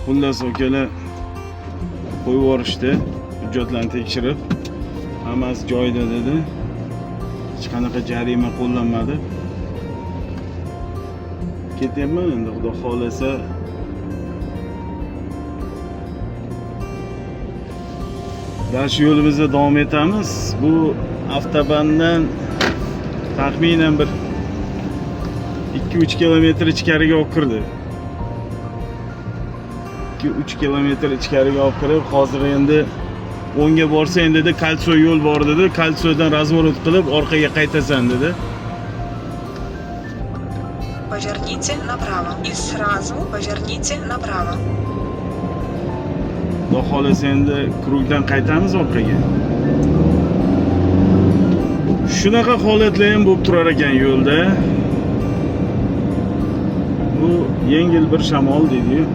Xullas, akalar, qo'yib yuborishdi. Hujjatlarni tekshirib, hammasi joyida dedi. Hech qanaqa jarima qo'llanmadi. Ketyapman endi, Xudo xohlasa. Dash yo'limizda davom etamiz. Bu avtobandan taxminan bir 2-3 kilometr ichkariga olib kirdi. 2-3 kilometr ichkariga olib kirib, hozir endi o'ngga borsang dedi, Kalso yo'l bor dedi. Kalsodan razворот qilib orqaga qaytasan dedi. Поверните направо и сразу поверните направо. Xudo xohlasa endi krugdan qaytamiz orqaga. Shunaqa holatlar ham bo'lib turar ekan yo'lda. Bu yengil bir shamol deydi-yu.